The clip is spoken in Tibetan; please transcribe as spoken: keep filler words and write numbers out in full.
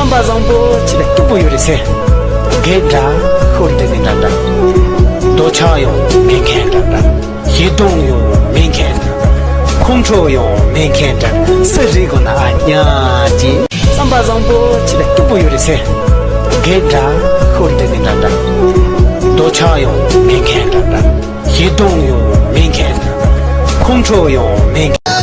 པ་བཟང་པོ་ཅི་ལ་སྐྱིད་པོ་ཡོད་རེད་ཟེར། རྒས་འདྲ། ཤོར་འདྲ་མི་འདྲ་འདྲ། འདོད་ཆགས་ཡོང་མེད་མཁན་འདྲ་འདྲ། ཞེ་སྡང་ཡོང་མེད་མཁན་འདྲ་འདྲ། ཁོང་ཁྲོ་ཡོང་མེད་མཁན་འདྲ། སུ་རེད་གོ་ན་ཨ་ཉག་ཅིག་བསམ་པ་བཟང་པོ་ཅི་ལ་སྐྱིད་པོ་ཡོད་རེད་ཟེར། རྒས་འདྲ། ཤོར་འདྲ་མི་འདྲ་འདྲ། འདོད་ཆགས་ཡོང་མེད་མཁན་འདྲ་འདྲ། ཞེ་སྡང་ཡོང་མེད་མཁན། ཁོང་ཁྲོ་ཡོང་མེད་མཁན།